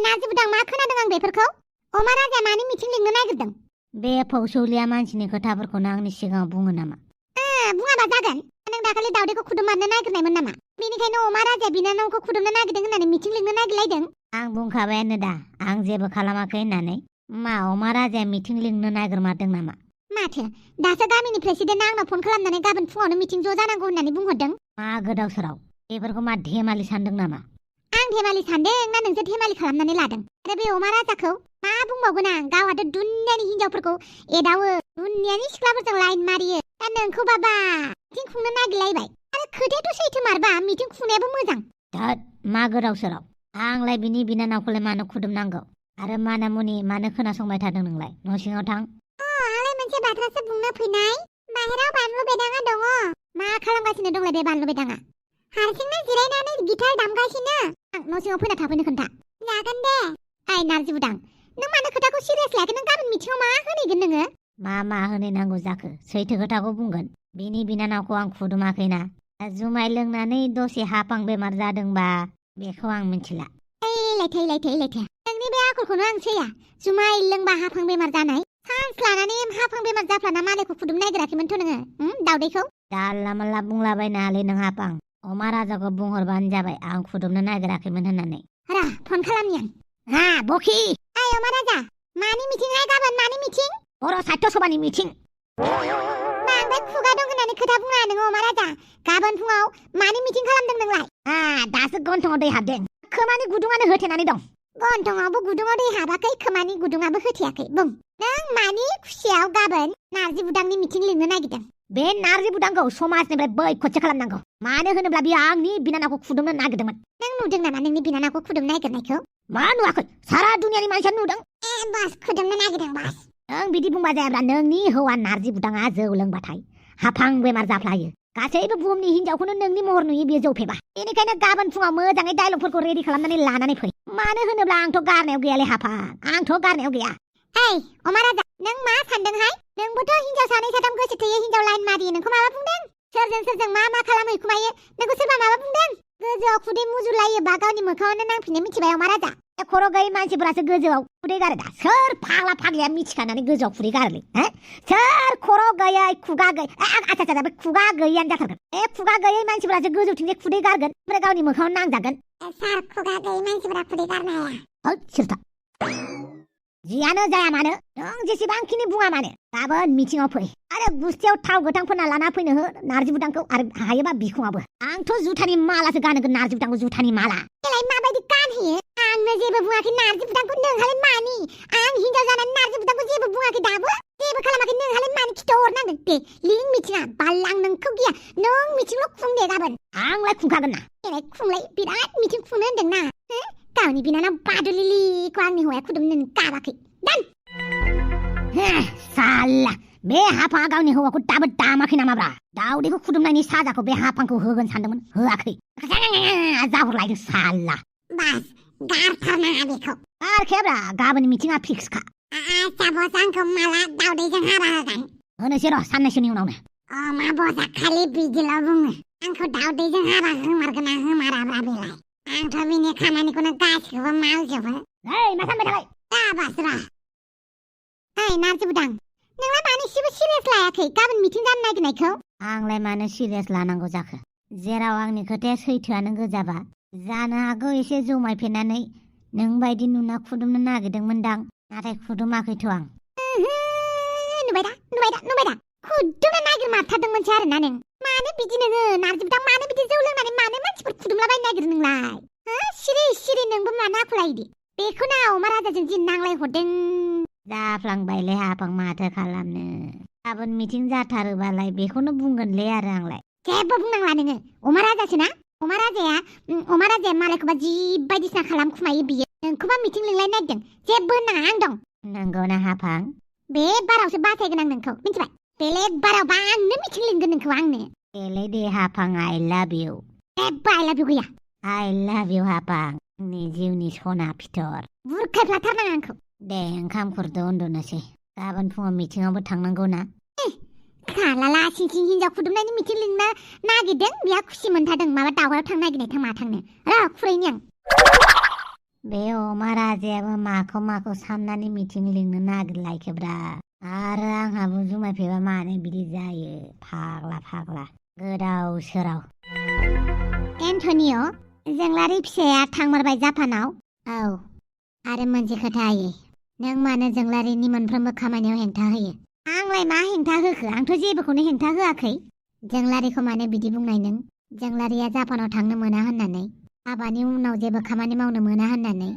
नार्जि बुदां मा खोनादों आं बेफोरखौ? अमाराजा मानि मिथिं लिंनो नागिरदों? बे फौसौलिया मानसिनि खोथाफोरखौनो आंनि सिगाङाव बुङो नामा? बुङाबा जागोन। नों दाखालि दावदैखौ खुदुममारनो नागिरनायमोन नामा? बेनिखायनो अमाराजाया बिनानावखौ खुदुमनो नागिरदों होननानै मिथिं लिंनो नागिरलायदों। आं बुंखाबायानो दा आं जेबो खालामाखै होननानै। मा अमाराजाया मिथिं लिंनो नागिरमारदों नामा? माथो दासो गामिनि प्रेसिडेन्टआ आंनाव फन खालामनानै गाबोन फुङावनो मिथिं ज' जानांगौ होननानै बुंहरदों। मा गोदाव सोराव बेफोरखौ मा धेमालि सानदों नामा? आं धेमालि सानदों ना नोंसोर धेमालि खालामनानै लादों? आरो बे अमाराजाखौ मा बुंबावगोन आं? गावहाथ' दुनियानि हिनजावफोरखौ एदावो, दुनियानि सिख्लाफोरजों लाइन मारियो। दा नोंखौ बाबा मिथिं खुंनो नागिरलायबाय। आरो खोथायाथ' सैथो मारबा मिथिं खुंनायाबो मोजां। धोद मा गोदाव सोराव, आंलाय बिनि बिनानावखौलाय मानो खुदुमनांगौ? आरो माना मुनि मानो खोनासंबाय थादों नोंलाय? न' सिङाव थां। आंलाय मोनसे बाथ्रासो बुंनो फैनाय। बाहेराव बानलु बेदाङा दङ। मा खालामगासिनो दंलाय बे बानलु बेदाङा? हारसिंनो जिरायनानै गिटार दामगासिनो। न' सिङाव फैना थाफैनो खोन्था। जागोन दे। नार्जि बुदां, नों मानो खोथाखौ सिरियास लायाखै? नों गाबोन मिथिङाव मा होनहैगोन नोङो? मा होनहैनांगौ जाखो? सैथो खोथाखौ बुंगोन। बिनि बिनानावखौ आं खुदुमाखैना। जुमाय लोंनानै दसे हापां बेमार जादोंबा बेखौ आं मिथिला। थैलाय नोंनि बे आखलखौनो आं सैया। जुमाय लोंबा हापां बेमार जानाय? सान्स लानानै हापां बेमार जाफ्लाना मालायखौ खुदुमनो नागिराखैमोनथ' नोङो दावदैखौ? जानला मानला बुंलाबायनाङालै नों हापां। अमाराजाखौ बुंहरबानो जाबाय आं खुदुमनो नागिराखैमोन होननानै। र फन खालामनि आं। बखि। अमाराजा, मानि मिथिंहाय गाबोन? मानि मिथिं? बर' साहित्य सभानि मिथिं। बांद्राय खुगा दं होननानै खोथा बुङा नोङो अमाराजा। गाबोन फुङाव मानि मिथिं खालामदों नोंलाय? दासो गन्थङाव दै हाबदों। खोमानि गुदुङानो होथेनानै दं। गन्थङावबो गुदुङाव दै हाबाखै, खोमानि गुदुङाबो होथेयाखै। बुं, नों मानि खुसियाव गाबोन नार्जि बुदांनि मिथिं लिंनो नागिरदों? बे नार्जि बुदांखौ समाजनिफ्राय बैखोदसो खालामनांगौ। मानो होनोब्ला बियो आंनि बिनानावखौ खुदुमनो नागिरदोंमोन। नों नुदों नामा नोंनि बिनानावखौ खुदुमनो नागिरनायखौ? मा नुवाखै? सारा दुनियानि मानसियानो नुदों। बास खुदुमनो नागिरदों बास। नों बिदि बुंबा जायाब्ला नोंनि हौवा नार्जि बुदाङा जौ लोंबाथाय हापां बेमार जाफ्लायो। गासैबो बुहुमनि हिनजावखौनो नोंनि महर नुयो बियो जौ फेबा। बेनिखायनो गाबोन फुङाव मोजाङै डायलगफोरखौ रेडि खालामनानै लानानै फै। मानो होनोब्ला आंथ' गारनायाव गैयालै हापां, आंथ' गारनायाव गैया। अमाराजा, नों मा सानदोंहाय? नोंबोथ' हिनजाव सानै साथाम गोसो थोयो हिनजाव लाइन मारियो। नोंखौ माबा बुंदों? सोरजों मा खालामो खुमायो? नोंखौ सोरबा माबा बुंदों? गोजौआव खुदै मुजुलायोबा गावनि मोखाङावनो नांफिननो मिथिबाय अमाराजा। खर' गैयै मानसिफोरासो गोजौआव खुदै गारो दा। सोर फाग्ला फाग्लिया मिथिखानानै गोजौआव खुदै गारोलै? सोर खर' गैयै खुगा गैयै? आच्छा बे खुगा गैयैयानो जाथारगोन। खुगा गैयै मानसिफोरासो गोजौथिंजाय खुदै गारगोन, ओमफ्राय गावनि मोखाङाव नांजागोन। सार खुगा गैयै मानसिफोरा खुदै गारनो हाया। सिरथा। जियानो जाया मानो, नों जेसेबांखिनि बुङा मानो गाबोन मिथिङाव फै। आरो गुस्थियाव थाव गोथां फोनना लाना फैनो हो नार्जि बुदांखौ, आरो हायोबा बिखुङाबो। आंथ' जुथानि मालासो गानहोगोन नार्जि बुदांखौ, जुथानि माला। बेलाय माबायदि गानहोयो? आंनो जेबो बुङाखै नार्जि बुदांखौ। नोंहालाय मानि? आं हिनजाव जानानै नार्जि बुदांखौ जेबो बुङाखै दाबो। जेबो खालामाखै। नोंहालाय मानि खिथाहरनांगोन? दे लिं मिथिङा। बाल्लां नोंखौ गिया। नों मिथिंल' खुं दे गाबोन। आंलाय खुंखागोन ना। खुंलाय, बिराद मिथिं खुंनो होनदों ना। गावनि बिनानाव बादुलिलिखौ आंनि हौवाया खुदुमनो गाबाखै। दान। साला बे हापाङा गावनि हौवाखौ दाबो दामाखै नामाब्रा? दावदैखौ खुदुमनायनि साजाखौ बे हापांखौ होगोन सानदोंमोन, होआखै। जाहरलायदों साला। बास गारथारनाङा बेखौ। गारखायाब्रा, गाबोन मिथिङा फिक्सखा। आच्छा बस, आंखौ माला दावदैजों हाबा होगोन? होनोसै र' साननैसोनि उनावनो। मा बसआ खालि बिदिल' बुङो। आंखौ दावदैजों हाबा होमारगोन ना होमाराब्रा बेलाय? आंथ' बिनि खामानिखौनो गासिखौबो मावजोबो। मा सानबाय थाबाय? बास र'। नार्जि बुदां, नोंलाय मानो एसेबो सिरियास लायाखै गाबोन मिथिं जानो नागिरनायखौ? आंलाय मानो सिरियास लानांगौ जाखो? जेराव आंनि खोथाया सैथोआनो गोजाबा जानो हागौ एसे जमायफेरनानै नों बायदि नुना खुदुमनो नागिरदोंमोनदां, नाथाय खुदुमाखैथ' आं। नुबाय दा खुदुमनो नागिरमारथारदोंमोनसो आरोना नों? मानो बिदि नोङो नार्जि बुदां? मानो बिदि जौ लोंनानै मानो मानसिफोर खुदुमलाबायनो नागिरो नोंलाय? सिरि नोंबो मानो आखल इदि? बेखौनो अमाराजाजों जि नांलाय हरदों। जाफ्लांबायलै हापां, माथो खालामनो। गाबोन मिथिं जाथारोबालाय बेखौनो बुंगोनलै आरो आंलाय। जेबो बुंनांला नोङो। अमाराजासो ना? अमाराजाया मालायखौबा जि बायदिसिना खालामखुमायो बियो। नोंखौबा मिथिं लिंलायनो नागिरदों। जेबो होननाङा, आं दं। नंगौना हापां? बे बारावसो बासायगोन आं नोंखौ, मिथिबाय? बेलेग बारावबा आंनो मिथिं लिंगोन नोंखौ, आंनो। देलै दे हापां, आइ लाभ इउ। जेबो आइ लाभ इउ गैया। आइ लाभ इउ हापां, आंनि जिउनि सना फिथर। बुरखायफ्लाथारनाङा आंखौ। दे ओंखाम खुरदो, उन्दुनोसै। गाबोन फुङाव मिथिङावबो थांनांगौ ना। खालाला सिंसिं हिनजाव खुदुमनायनि मिथिं लिंनो नागिरदों, बिहा खुसि मोनथारदों। माबा दावहायाव थांनो नागिरनाय, मा थांनो? र' खुरैनि आं। बे अमाराजायाबो माखौ माखौ साननानै मिटिं लिंनो नागिरलायखोब्रा आरो आंहाबो जुमाय फेबा मानो बिदि जायो फाग्ला फाग्ला गोदाव सोराव। एन्टनिय' जोंलारि फिसाया थांमारबाय जापानाव। औ आरो मोनसे खोथा आयै, नों मानो जोंलारिनि मोनफ्रोमबो खामानियाव हेंथा होयो? आंलाय मा हेंथा होखो? आंथ' जेबोखौनो हेंथा होआखै। जोंलारिखौ मानो बिदि बुंनाय नों? जोंलारिया जापानाव थांनो मोना होननानै, हाबानि उनाव जेबो खामानि मावनो मोना होननानै।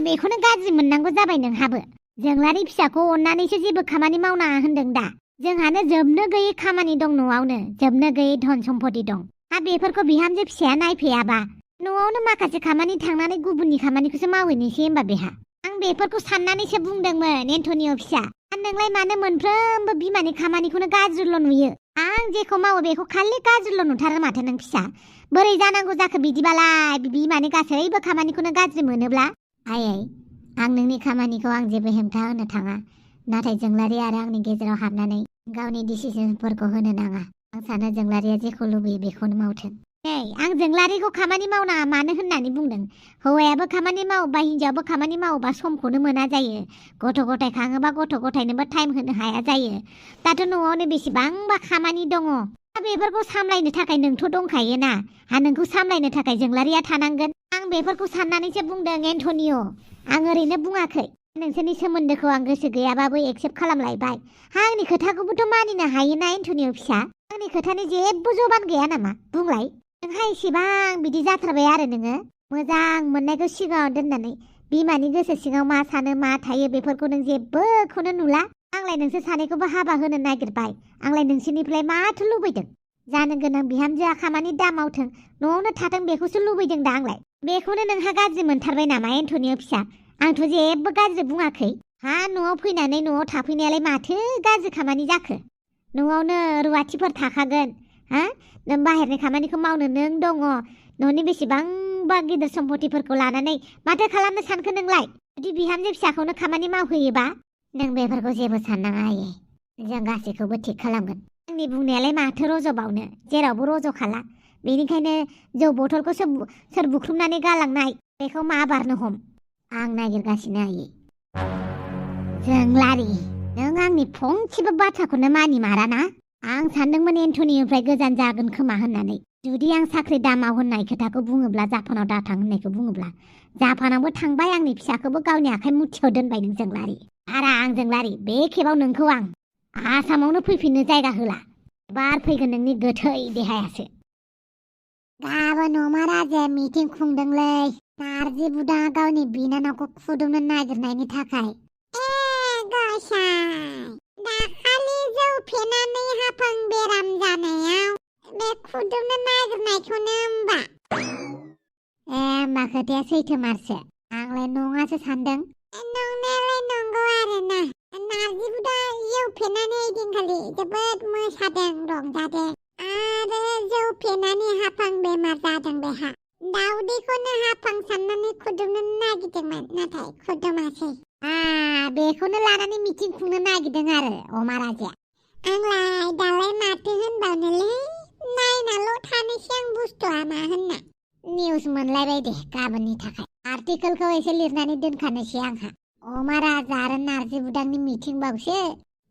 बेखौनो गाज्रि मोननांगौ जाबाय नोंहाबो। जोंलारि फिसाखौ अननानैसो जेबो खामानि मावनाङा होनदों दा। जोंहानो जोबनो गैयै खामानि दं न'आवनो, जोबनो गैयै धन सम्पति दं। बेफोरखौ बिहामजो फिसाया नायफैयाबा न'आवनो माखासे खामानि थांनानै गुबुननि खामानिखौसो मावहैनोसै होमबा बेहा। आं बेफोरखौ साननानैसो बुंदोंमोन एन्टनिय' फिसा। नोंलाय मानो मोनफ्रोमबो बिमानि खामानिखौनो गाज्रिल' नुयो? आं जेखौ मावो बेखौ खालि गाज्रिल' नुथारो माथो नों फिसा। बोरै जानांगौ जाखो बिदिबालाय? बिमानि गासैबो खामानिखौनो गाज्रि मोनोब्ला? आयै, आं नोंनि खामानिखौ आं जेबो हेंथा होनो थाङा, नाथाय जोंलारि आरो आंनि गेजेराव हाबनानै गावनि डिसिजनफोरखौ होनो नाङा। आं सानो जोंलारिया जेखौ लुबैयो बेखौनो मावथों। आं जोंलारिखौ खामानि मावनाङा मानो होननानै बुंदों? हौवायाबो खामानि मावोबा हिनजावाबो खामानि मावोबा समखौनो मोना जायो। गथ' गथाय खाङोबा गथ' गथायनोबो टाइम होनो हाया जायो। दाथ' न'आवनो बेसेबांबा खामानि दङ। बेफोरखौ सामलायनो थाखाय नोंथ' दंखायोना। नोंखौ सामलायनो थाखाय जोंलारिया थानांगोन। आं बेफोरखौ साननानैसो बुंदों एन्टनिय'। आं ओरैनो बुङाखै। नोंसोरनि सोमोन्दोखौ आं गोसो गैयाबाबो एक्सेप्ट खालामलायबाय। आंनि खोथाखौबोथ' मानिनो हायोना एन्टनिय' फिसा? आंनि खोथानि जेबो जबान गैया नामा? बुंलाय। नोंहा एसेबां बिदि जाथारबाय आरो नोङो मोजां मोननायखौ सिगाङाव दोननानै बिमानि गोसो सिङाव मा सानो मा थायो बेफोरखौ नों जेबोखौनो नुला। आंलाय नोंसोर सानैखौबो हाबा होनो नागिरबाय। आंलाय नोंसोरनिफ्राय माथो लुबैदों? जानो गोनां बिहामजोआ खामानि दा मावथों, न'आवनो थाथों बेखौसो लुबैदों दा आंलाय। बेखौनो नोंहा गाज्रि मोनथारबाय नामा एन्टनिय' फिसा? आंथ' जेबो गाज्रि बुङाखै। न'आव फैनानै न'आव थाफैनायालाय माथो गाज्रि खामानि जाखो? न'आवनो रुवाथिफोर थाखागोन। नों बाहेरनि खामानिखौ मावनो नों दङ। न'नि बेसेबांबा गिदिर सम्पतिफोरखौ लानानै माथो खालामनो सानखो नोंलाय? जुदि बिहामजो फिसाखौनो खामानि मावहोयोबा नों बेफोरखौ जेबो साननाङा आयै। जों गासैखौबो थिग खालामगोन। आंनि बुंनायालाय माथो रज'बावनो, जेरावबो रज'खाला। बेनिखायनो जौ बथलखौ सोर बुख्रुबनानै गालांनाय बेखौ मा बारनो हम? आं नागिरगासिनो आयै। जोंलारि, नों आंनि फंसेबो बाथ्राखौनो मानिमाराना? आं सानदोंमोन एन्टनिनिफ्राय गोजान जागोन खोमा होननानै। जुदि आं साख्रि दामाव होननाय खोथाखौ बुङोब्ला, जापानाव दाथां होननायखौ बुङोब्ला, जापानावबो थांबाय, आंनि फिसाखौबो गावनि आखाइ मुथियाव दोनबाय नों जोंलारि। आं जोंलारि, बे खेबाव नोंखौ आं आसामावनो फैफिननो जायगा होला। बार फैगोन नोंनि गोथै देहायासो। गाबोन अमाराजाया मिटिं खुंदोंलै। नारजि बुदाङा गावनि बिनानावखौ खुदुमनो नागिरनायनि थाखाय। दाखालि जौ फेनानै हाफां बेराम जानायाव बे खुदुमनो नागिरनायखौनो होमबा? होमबा खोथाया सैथो मारसो। आंलाय नङासो सानदों। नंनायालाय नंगौ आरोना। नारजि बुदाङा जौ फेनानै ओइदिनखालि जोबोद मोसादों, रंजादों। आरो जौ फेनानै हाफां बेमार जादों बेहा। दाउदैखौनो हाफां साननानै खुदुमनो नागिरदोंमोन, नाथाय खुदुमासै। बेखौनो लानानै मिटिं खुंनो नागिरदों आरो अमाराजाया। आंलाय दालाय माथो होनबावनोलै, नायनाल' थानोसै आं बुस्थुआ मा होनना। निउस मोनलायबाय दे गाबोननि थाखाय। आर्टिकेलखौ एसे लिरनानै दोनखानोसै आंहा। अमाराजा आरो नारजि बुदांनि मिटिंबावसो।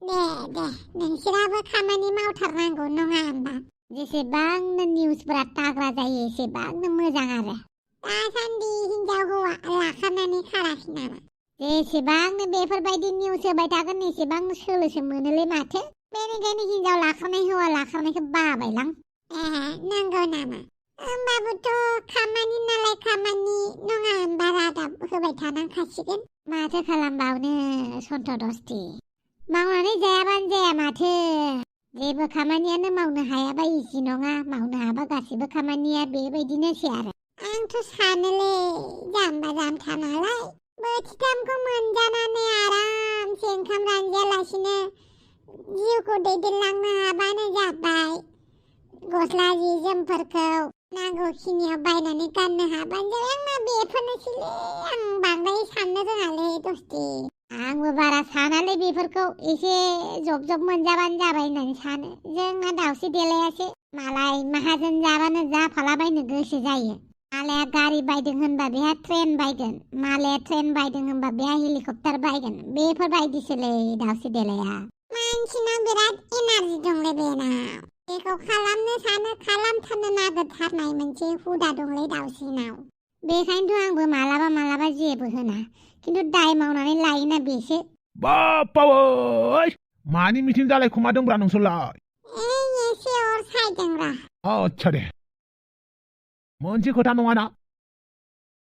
दे नोंसोराबो खामानि मावथारनांगौ नङा होमबा? जेसेबांनो निउसफोरा ताग्रा जायो एसेबांनो मोजां आरो। दासान्दि हिनजाव हौवा लाखानानै खाराखै नामा? जेसेबांनो बेफोरबायदि निउस होबाय थागोन एसेबांनो सोलोसो मोनोलै माथो। बेनिखायनो हिनजाव लाखानाय हौवा लाखानायखौ बाबायलां। नंगौ नामा? होमबाबोथ' खामानि नालाय खामानि नङा होमबा, रादाब होबाय थानांखासिगोन। माथो खालामबावनो सन्थ'दस्ति। मावनानै जायाबानो जाया माथो। जेबो खामानियानो मावनो हायाबा इजि नङा, मावनो हाबा गासिबो खामानिया बेबायदिनोसै आरो। आंथ' सानोलै जाम्बा जाम्था नालाय बोथिथामखौ मोनजानानै आरामसे ओंखाम रानजायालासिनो जिउखौ दैदेनलांनो हाबानो जाबाय। गस्ला जि जोमफोरखौ नांगौखिनियाव बायनानै गाननो हाबानो जाबाय। आंना बेफोरनोसैलै। आं बांद्राय साननो रोङालै दस्ति। आंबो बारा सानालै बेफोरखौ, एसे जब मोनजाबानो जाबाय होननानै सानो। जोंना दावसे देलायासो मालाय माहाजोन जाबानो जाफालाबायनो गोसो जायो। मालाया गारि बायदों होनबा बेहा ट्रेन बायगोन मालाया ट्रेन बायदों होनबा बेहा हेलिकप्टार बायगोन बेफोरबायदिसोलै दाउस्रि देलाया मानसिनाव बिराद एनार्जि दंलै बेनाव बेखौ खालामनो सानो खालामथारनो नागिरथारनाय मोनसे हुदा दंलै दाउस्रिनाव बेखायनोथ' आंबो मालाबा जेबो होना खिन्थु दाय मावनानै लायोना बेसो बाप्पावै मानि मिथिं जालायखुमादोंब्रा नोंसोरलाय एसे अर सायदोंरा आच्छा दे मोनसे खोथा नङाना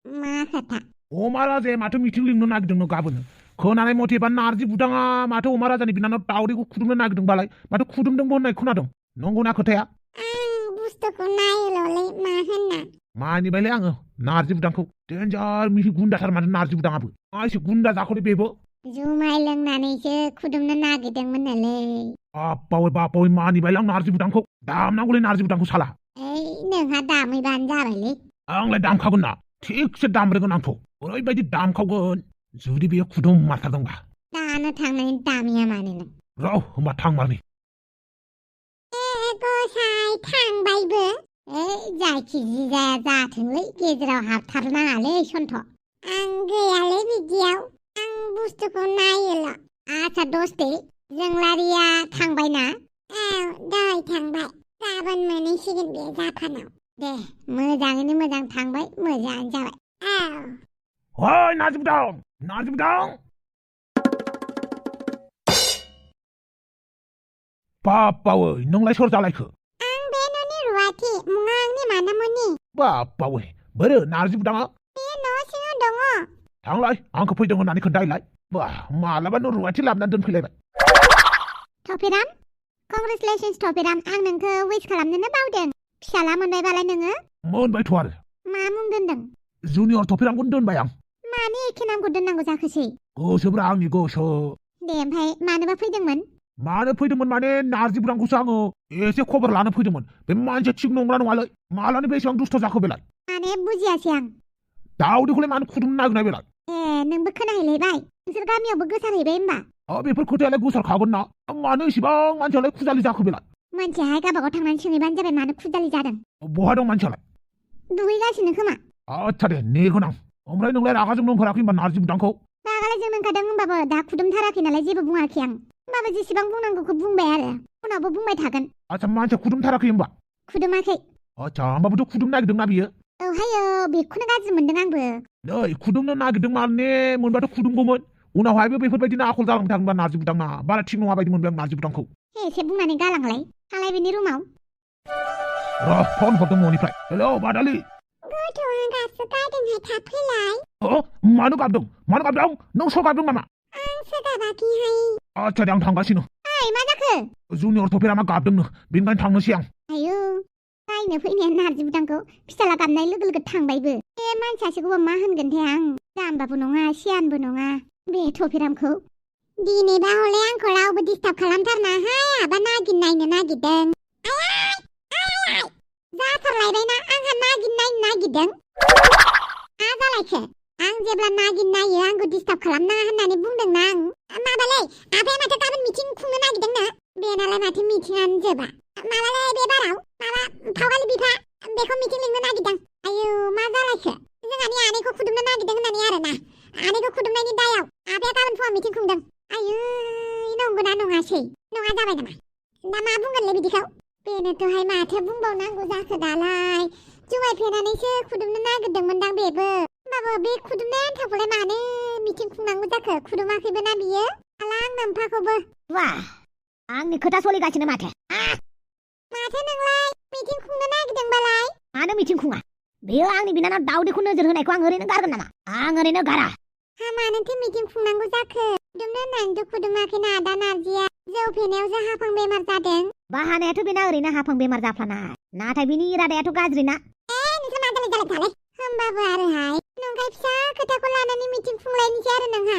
मा खोथा अमाराजाया माथो मिथिं लिंनो नागिरदोंनो गाबोनो खोनानाय मथेबा नारजि बुदाङा माथो अमाराजानि बिनानाव दावदैखौ खुदुमनो नागिरदोंबालाय माथो खुदुमदोंबो होननाय खोनादों नंगौना खोथाया आं बुस्थुखौ नायोल'लै मा होनना मानिबायलै आङो नारजि बुदांखौ डेन्जार मिहि गुन्दाथार माथो नारजि बुदाङाबो एसे गुन्दा जाख'दे बेबो जुमाय लोंनानैसो खुदुमनो नागिरदोंमोननोलै बाप्पावै मानिबायलै आं नारजि बुदांखौ दामनांगौलै नारजि बुदांखौ साला नोंहा दामैबानो जाबायलै आंलाय दामखागोन ना थिगसे दामब्रेगोन आंखौ ओरैबायदि दामखावगोन जुदि बेयो खुदुम मारथारदोंबा दानो थांनायनि दामिया मानो नों र' होमबा थांमारनि गसाय थांबायबो जायखिजाया जाथोंलै गेजेराव हाबथारनाङालै सन्थ' आं गैयालै बिदियाव आं बुस्थुखौ नायोल' आच्छा दस्ते जोंलारिया थांबायना दहाय थांबाय गाबोन मोनहैसिगोन बे जापानाव दे मोजाङैनो मोजां थांबाय मोजाङानो जाबाय ओइ नारजि बुदां बाप्पावै नोंलाय सोर जालायखो आं बे न'नि रुवाथि मुङा आंनि मानामुनि बाप्पावै बोरो नारजि बुदाङा बे न' सिङाव दङ थांलाय आंखौ फैदों होननानै खोन्थाहैलाय बा मालाबानो रुवाथि लाबोनानै दोनफैलायबाय थफिराम कंग्रेचुलेसन्स थफिराम आं नोंखौ उइस खालामनोनो बावदों फिसाला मोनबायबालाय नोङो मोनबायथ' आरो मा मुं दोनदों जुनियर थफिरामखौनो दोनबाय आं मानि एखे नामखौ दोननांगौ जाखोसै गोसोब्रा आंनि गोसो दे ओमफ्राय मानोबा फैदोंमोन माने नारजि बुदांखौसो आङो एसे खबर लानो फैदोंमोन बे मानसिया थिग नंगौना नङालै मालानो बेसेबां दुस्थ' जाखो बेलाय माने बुजियासै आं दावदैखौलाय मानो खुदुमनो नागिरनाय बेलाय नोंबो खोनाहैलायबाय नोंसोर गामियावबो गोसारहैबाय होमबा बेफोर खोथायालाय गोसारखागोन ना मानो इसिबां मानसियालाय खुजालि जाखो बेलाय मानसियाहाय गावबागाव थांनानै सोंहैबानो जाबाय मानो खुजालि जादों बहा दं मानसियालाय दुगैगासिनो खोमा आच्छा दे नेगोन आं ओमफ्राय नोंलाय रागाजों लोंफेराखै होनबा नारजि बुदांखौ रागालाय जों लोंखादों होमबाबो दा खुदुमथाराखै नालाय जेबो बुङाखै आं होमबाबो जेसेबां बुंनांगौखौ बुंबाय आरो उनावबो बुंबाय थागोन आच्छा मानसिया खुदुमथाराखै होमबा खुदुमाखै आच्छा होमबाबोथ' खुदुमनो नागिरदोंना बियो औहायो बेखौनो गाज्रि मोनदों आंबो नै खुदुमनो नागिरदों माने मोनबाथ' खुदुमगौमोन उनावहायबो बेफोरबायदिनो आखल जालांबाय थागोनबा नारजि बुदांना बारा थिग नङा बायदि मोनबाय आं नारजि बुदांखौ एसे बुंनानै गालांलाय थांलाय बेनि रुमाव र' फन हरदों न'निफ्राय हेलौ बादालि गथ'आ गासो गायदोंहाय थाब फैलाय मानो गाबदों नों सो गाबदों नामा आंसो गाबाखैहाय आच्छा दे आं थांगासिनो ओइ मा जाखो जुनियर थफिरामा गाबदोंनो बेनिखायनो थांनोसै आं आयौ नायनो फैनाया नारजि बुदांखौ फिसाला गाबनाय लोगो लोगो थांबायबो बे मानसियासोखौबा मा होनगोनथाय आं जाम्बाबो नङा सियानबो नङा बे थफिरामखौ दिनैबा हले आंखौ रावबो डिस्टार्ब खालामथारना हाबा नागिरनायनो नागिरदों जाथारलायबायना आंहा नागिरनायनो नागिरदों मा जालायखो आं जेब्ला नागिरनायो आंखौ डिस्टार्ब खालामनाङा होननानै बुंदोंना आं माबालै आफाया माथो गाबोन मिथिं खुंनो नागिरदोंनो बेनालाय माथो मिथिङानो जोबा माबालै बे बाराव माबा फावगालि बिफा बेखौ मिथिं लिंनो नागिरदों आयौ मा जालायखो जोंहानि आनैखौ खुदुमनो नागिरदों होननानै आरोना आनैखौ खुदुमनायनि दायाव आफाया गाबोन फुङाव मिथिं खुंदों आयौ नंगौना नङासै नङा जाबाय नामा दा मा बुंगोनलै बिदिखौ बेनोथ'हाय माथो बुंबावनांगौ जाखो दालाय जुमाय फेनानैसो खुदुमनो नागिरदोंमोनदां बेबो होमबाबो बे खुदुमनाय आन्थाखौलाय मानो मिथिं खुंनांगौ जाखो खुदुमाखैबो ना बियो आला आं नोम्फाखौबो वा आंनि खोथा सोलिगासिनो माथो नोंलाय मिथिं खुंनो नागिरदोंबालाय मानो मिथिं खुङा बेयो आंनि बिनानाव दावदैखौ नोजोर होनायखौ आं ओरैनो गारगोन नामा आं ओरैनो गारा मानोथो मिथिं खुंनांगौ जाखो खुदुमनो होननानैथ' खुदुमाखैना दा नारजिया जौ फेनायावसो हाफां बेमार जादों बाहानायाथ' बेना ओरैनो हाफां बेमार जाफ्लानाय नाथाय बिनि इरादायाथ' गाज्रि ना नोंसोर मा जालाय होमबाबो आरोहाय नंखाय फिसा खोथाखौ लानानै मिथिं खुंलायनोसै आरो नोंहा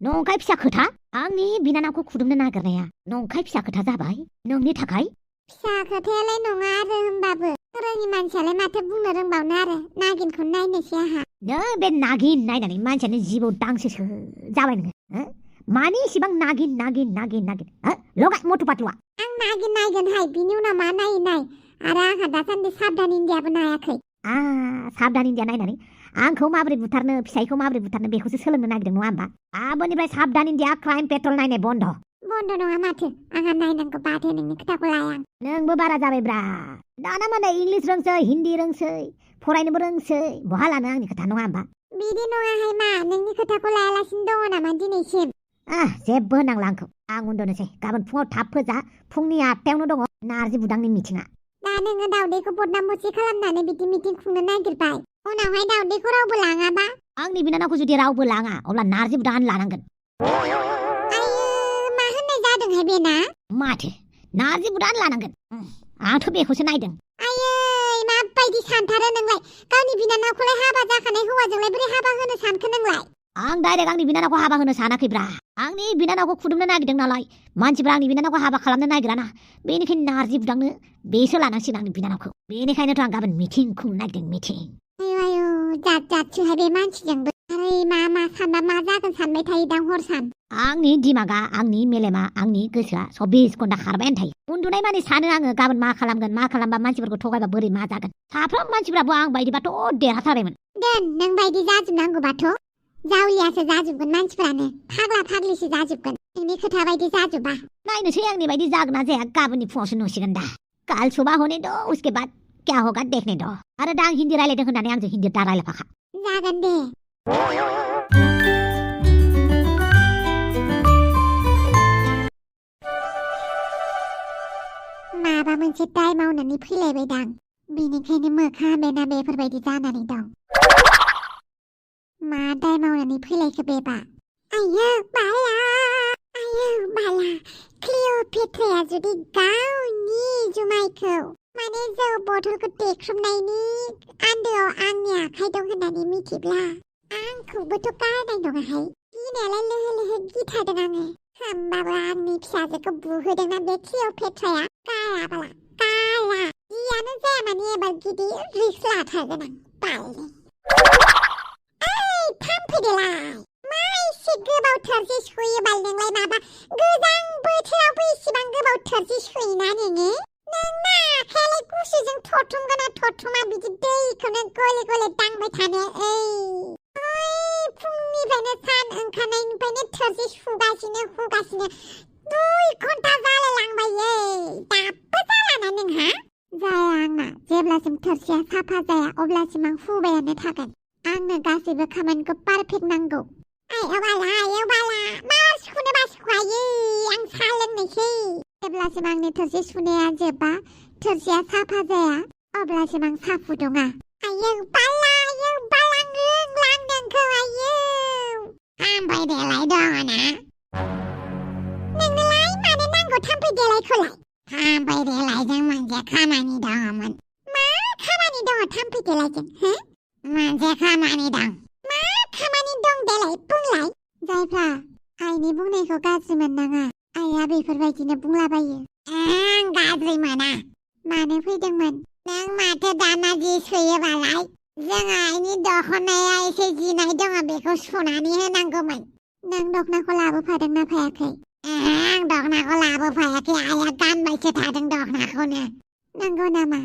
नंखाय फिसा खोथा आंनि बिनानावखौ खुदुमनो नागिरनाया नंखाय फिसा खोथा जाबाय नोंनि थाखाय फिसा खोथायालाय नङा आरो होमबाबो रोङि मानसियालाय माथो बुंनो रोंबावनो आरो नागिनखौ नायनोसै आहा नों बे नागिन नायनानै मानसियानो जिबौ दांसेसो जाबाय नोङो मानि इसिबां नागिन लगाय मथु पातुआ आं नागिन नायगोनहाय बिनि उनाव मा नायै नाय आरो आंहा दासान्दि साबधान इन्डियाबो नायाखै साबधान इन्डिया नायनानै आंखौ माबोरै बुथारनो फिसायखौ माबोरै बुथारनो बेखौसो सोलोंनो नागिरदों नङा होमबा गाबोननिफ्राय साबधान इन्डिया क्राइम पेट्रल नायनाय बन्द बन्द नङा माथो आंहा नायनांगौ बाथो नोंनि खोथाखौ लाया आं नोंबो बारा जाबायब्रा दाना माने इंलिस रोंसै हिन्दी रोंसै फरायनोबो रोंसै बहा लानो आंनि खोथा नङा होमबा बिदि नङाहाय मा नोंनि खोथाखौ लायालासिनो दङ नामा दिनैसिम जेबो होनांला आंखौ आं उन्दुनोसै गाबोन फुङाव थाब फोजा फुंनि 8टायावनो दङ नारजि बुदांनि मिथिङा दा नोङो दावदैखौ बदनामथि खालामनानै बिदि मिटिं खुंनो नागिरबाय उनावहाय दावदैखौ रावबो लाङाबा आंनि बिनानावखौ जुदि रावबो लाङा अब्ला नारजि बुदां लानांगोन मा होननाय जादोंहाय बेना माथो नारजि बुदां लानांगोन आंथ' बेखौसो नायदों आयै माबायदि सानथारो नोंलाय गावनि बिनानावखौलाय हाबा जाखानाय हौवाजोंलाय बोरै हाबा होनो सानखो नोंलाय आं डाइरेक्ट आंनि बिनानावखौ हाबा होनो सानाखैब्रा आंनि बिनानावखौ खुदुमनो नागिरदों नालाय मानसिफ्रा आंनि बिनानावखौ हाबा खालामनो नागिराना बेनिखायनो नारजि बुदांनो बेसो लानांसिगोन आंनि बिनानावखौ बेनिखायनोथ' आं गाबोन मिटिं खुंनो नागिरदों मिटिं आयु जात जातसोहाय बे मानसिजोंबो आरो मा सानबा मा जागोन सानबाय थायो दां हर सान आंनि दिमागा आंनि मेलेमा आंनि गोसोआ 24 घन्टा खारबायानो थायो उन्दुनाय मानि सानो आङो गाबोन मा खालामगोन मा खालामबा मानसिफोरखौ थगायबा बोरै मा जागोन साफ्रोम मानसिफ्राबो आं बायदिबाथ' देरहाथारबायमोन दोन नों बायदि जाजोबनांगौबाथ' जावलियासो जाजोबगोन मानसिफ्रानो फाग्ला फाग्लिसो जाजोबगोन नोंनि खोथा बायदि जाजोबा नायनोसै आंनि बायदि जागोन ना जाया गाबोननि फुङावसो नुसिगोन दा काल सुबह होने दो उसके बाद क्या होगा देखने दो आरो दा आं हिन्दी रायलायदों होननानै आंजों हिन्दी दा रायलायफाखा जागोन दे माबा मोनसे दाय मावनानै फैलायबायदां बेनिखायनो मोखाङा बेना बेफोरबायदि जानानै दं मा दाय मावनानै फैलायखो बेबा आयो बाला क्लिअपेट्राया जुदि गावनि जुमायखौ माने जौ बथलखौ देख्रुबनायनि आन्दोआव आंनि आखाइ दं होननानै मिथिब्ला आंखौबोथ' गारनाय नङाहाय गिनायालाय लोहो गिथारदों आङो होमबाबो आंनि फिसाजोखौ बुहोदोंना बे क्लिअपेट्राया गायाबाला गाया जियानो जाया माने एबार गिदिर रिस्क लाथारगोन आं बाले थांफैदोलाय मा एसे गोबाव थोरसि सुयो बाल नोंलाय माबा गोजां बोथोरावबो इसिबां गोबाव थोरसि सुयोना नोङो नोंना आखायालाय गुसुजों थरथुमा बिदि दैखौनो गले दांबाय थानो फुंनिफ्रायनो सान ओंखारनायनिफ्रायनो थोरसि हुगासिनो 2 घन्टा जालायलांबाय दाबो जालाना नोंहा जाया आंना जेब्लासिम थोरसिया साफा जाया अब्लासिम आं हुबायानो थागोन आंनो गासैबो खामानिखौ पारफेक्ट नांगौ आयो बाला मा सुखुनोबा सुखुहायो आं साहा लोंनोसै जेब्लासिम आंनि थोरसि सुनाया जोबा थोरसिया साफा जाया अब्लासिम आं साहा फुदुङा आयो बाला रोंलां नोंखौ आयो थाम्फै देलाय दङ ना नोंनोलाय मानो नांगौ थाम्फै देलायखौलाय थाम्फै देलायजों मोनसे खामानि दङमोन मा खामानि दङ थाम्फै देलायजों मोनसे खामानि दं मा खामानि दं देलाय बुंलाय जायफ्रा आइनि बुंनायखौ गाज्रि मोननाङा आइया बेफोरबायदिनो बुंलाबायो आं गाज्रि मोना मानो फैदोंमोन नों माथो दाना जि सुयोबालाय जों आइनि दखनाया एसे जिनाय दङ बेखौ सुनानै होनांगौमोन नों दखनाखौ लाबोफादोंना फायाखै आं दखनाखौ लाबोफायाखै आइया गानबायसो थादों दखनाखौनो नंगौ नामा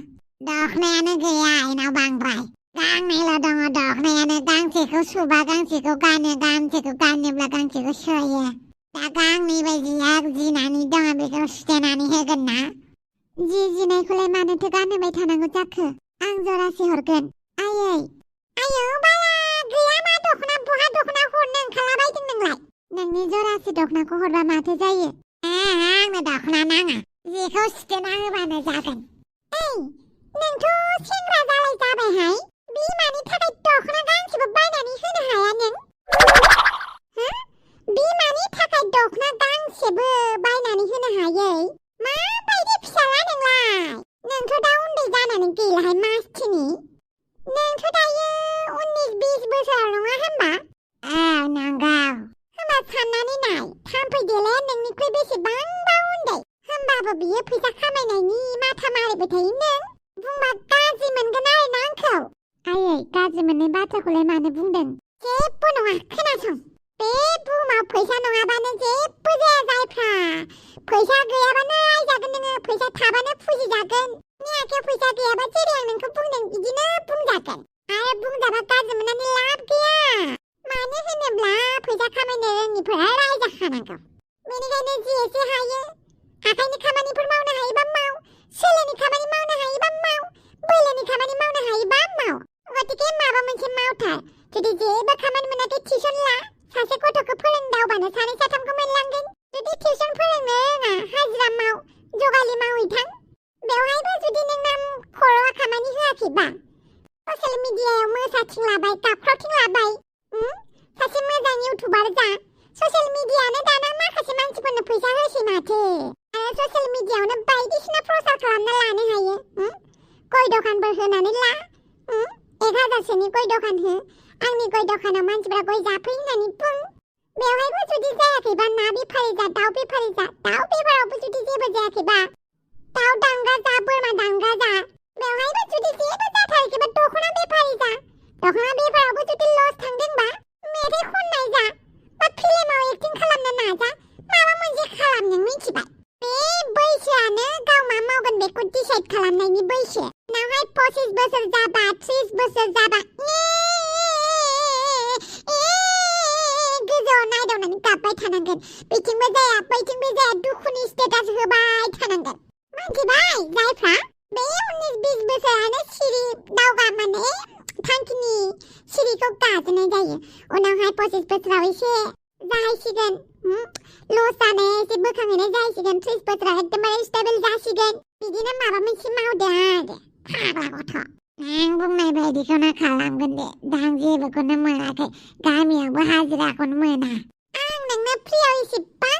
दखनायानो गैया आइनाव बांद्राय गांनैल' दङ दखनायानो गांसेखौ सुबा गांसेखौ गानो गांसेखौ गानोब्ला गांसेखौ सुयो दा गांनै बायदिया जिनानै दङ बेखौ सुथेनानै होगोन ना जि जिनायखौलाय मानोथो गानहोबाय थानांगौ जाखो आं जरासे हरगोन आयै आयौ बाला गैया मा दखना बहा दखना हरनो ओंखारलाबायदों नोंलाय नोंनि जरासे दखनाखौ हरबा माथो जायो आंनो दखना नाङा जेखौ सुथेना होबानो जागोन नोंथ' सेंग्रा जालाय जाबायहाय बिमानि थाखाय दखना गांसेबो बायनानै होनो हाया नों बिमानि थाखाय दखना गांसेबो बायनानै होनो हायै माबायदि फिसाला नोंलाय नोंथ' दा उन्दै जानानै गैलाहाय मासथिनि नोंथ' दायो 19-20 बोसोराव नङा होमबा नंगौ होमबा साननानै नाय थाम्फै देलाया नोंनिख्रुइ बेसेबांबा उन्दै होमबाबो बियो फैसा खामायनायनि माथा मारिबाय थायो नों बुंबा गाज्रि मोनगोन आरोना आंखौ आयै गाज्रि मोननाय बाथ्राखौलाय मानो बुंदों जेबो नङा खोनासं बे बुहुमाव फैसा नङाबानो जेबो जाया जायफ्रा फैसा गैयाबानो रायजागोन नोङो फैसा थाबानो फुजिजागोन आखायाव फैसा गैयाबा जेरै आं नोंखौ बुंदों बिदिनो बुंजागोन आरो बुंजाबा गाज्रि मोननानै लाब गैया मानो होनोब्ला फैसा खामायनो रोङिफोरा रायजाखानांगौ बेनिखायनो जि एसे हायो आखाइनि खामानिफोर मावनो हायोबा माव सोलोनि खामानि मावनो हायोबा माव बोलोनि खामानि मावनो हायोबा माव गतिके माबा मोनसे मावथार जुदि जेबो खामानि मोनाखै टिउसन ला सासे गथ'खौ फोरोंदावबानो सानै साथामखौ मोनलांगोन जुदि टिउसन फोरोंनो रोङा हाजिरा माव जगालि मावहैथां बेवहायबो जुदि नोंना खर'आ खामानि होआखैबा ससियेल मिडियायाव मोसाथिंलाबाय गाबख्रावथिंलाबाय सासे मोजां इउटुबार जा ससियेल मिडियानो दाना माखासे मानसिफोरनो फैसा होसै माथो आरो ससियेल मिडियायावनो बायदिसिना प्रचार खालामना लानो हायो गय दखानफोर होनानै ला 1000सोनि गय दखान हो आंनि गय दखानाव मानसिफ्रा गय जाफै होननानै बुं बेवहायबो जुदि जायाखैबा ना बेफारि जा दाउ बेफारि जा दाउ बेफारावबो जुदि जेबो जायाखैबा दाउ दानग्रा जा बोरमा दानग्रा जा बेवहायबो जुदि जेबो जाथाराखैबा दख'ना बेफारि जा दख'ना बेफारावबो जुदि लस थांदोंबा मेथाइ खननाय जा बा फिल्माव एक्टिं खालामनो नाजा माबा मोनसे खालाम नों मिथिबाय बे बैसोआनो गाव मा मावगोन बेखौ डिसाइड खालामनायनि बैसो उनावहाय 25 बोसोर जाबा 30 बोसोर जाबा गोजौआव नायदावनानै गाबबाय थानांगोन बैथिंबो जाया बैथिंबो जाया दुखुनि स्टेटास होबाय थानांगोन मिथिबाय जायफ्रा बे 19-20 बोसोरानो सिरि दावगा माने थांखिनि सिरिखौ गाजोनाय जायो उनावहाय 25 बोसोराव एसे जाहैसिगोन लस जानाय एसे बोखांहैनाय जाहैसिगोन 30 बोसोराव एकदमबारे स्टेबल जासिगोन बिदिनो माबा मोनसे मावदो आरो फाग्ला गथ' आं बुंनाय बायदिखौनो खालामगोन दे दा आं जेबोखौनो मोनाखै गामियावबो हाजिराखौनो मोना आं नोंनो फ्रियाव एसेबां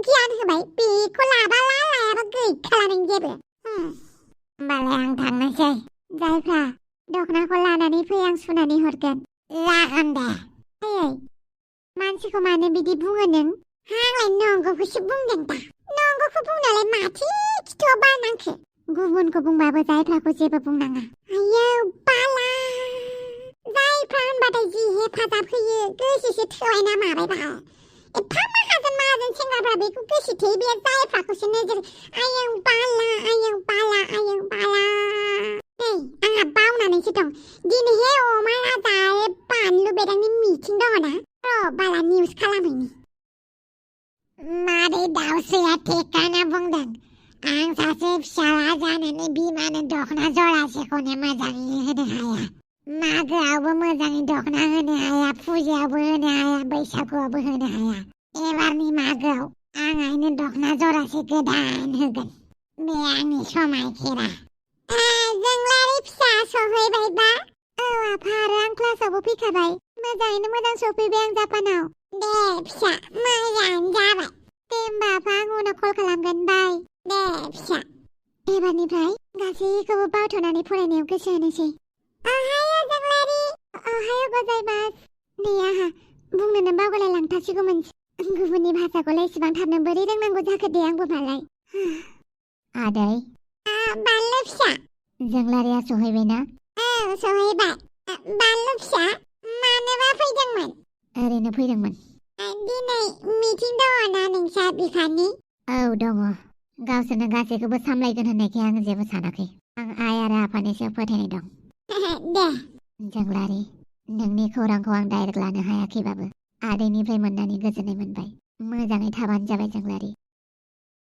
गियान होबाय बेखौ लाबा ला लायाबा गैखाला नों जेबो होमबालाय आं थांनोसै जायफ्रा दख'नाखौ लानानै फै आं सुनानै हरगोन जागोन दे ओइ मानसिखौ मानो बिदि बुङो नों आंलाय नंगौखौसो बुंदों दा नंगौखौ बुंनालाय माथो खिथुआव बारनांखो गुबुनखौ बुंबाबो जायफ्राखौ जेबो बुंनाङा आयौ बाला जायफ्रा होनबाथाय जि हेफाजाब होयो गोसोसो थोआयना माबायबा एफा माहाजोन सेंग्राफ्रा बेखौ गोसो थोयो बे जायफ्राखौसो नोजोर आयौ बाला नै आंहा बावनानैसो दं दिनैहाय अमाराजा आरो बानलु बेदांनि मिटिं दङ ना बाला निउस खालामहैनि मादै दाउस्रिया थिगानो बुंदों आं सासे फिसाला जानानै बिमानो दख'ना जरासेखौनो मोजाङै होनो हाया मागोआवबो मोजाङै दख'ना होनो हाया फुजायावबो होनो हाया बैसागुआवबो होनो हाया एबारनि मागोआव आं आइनो दख'ना जरासे गोदान होगोन बे आंनि समायखेरा जोंलारि फिसा सहैबायबा औ आफा आरो आं क्लासावबो फैखाबाय मोजाङैनो मोजां सफैबाय आं जापानाव दे फिसा मोजाङानो जाबाय दे होमबा आफा आं उनाव कल खालामगोन बाय दे फिसा एबारनिफ्राय गासैखौबो बावथ'नानै फरायनायाव गोसो होनोसै अहायो जोंलारि अहायो गजाइमास नै आहा बुंनोनो बावगारलाय लांथारसिगौमोन गुबुननि भाषाखौलाय इसिबां थाबनो बोरै रोंनांगौ जाखो दे आंबो मालाय आदै बानलु फिसा जोंलारिया सहैबायना औ सहैबाय बानलु फिसा मानोबा फैदोंमोन ओरैनो फैदोंमोन दिनै मिटिं दङ ना नोंसा बिफानि औ दङ गावसोरनो गासैखौबो सामलायगोन होननायखाय आं जेबो सानाखै आं आइ आरो आफानि सायाव फोथायनाय दं दे जोंलारि नोंनि खौरांखौ आं डाइरेक्ट लानो हायाखैबाबो आदैनिफ्राय मोननानै गोजोननाय मोनबाय मोजाङै थाबानो जाबाय जोंलारि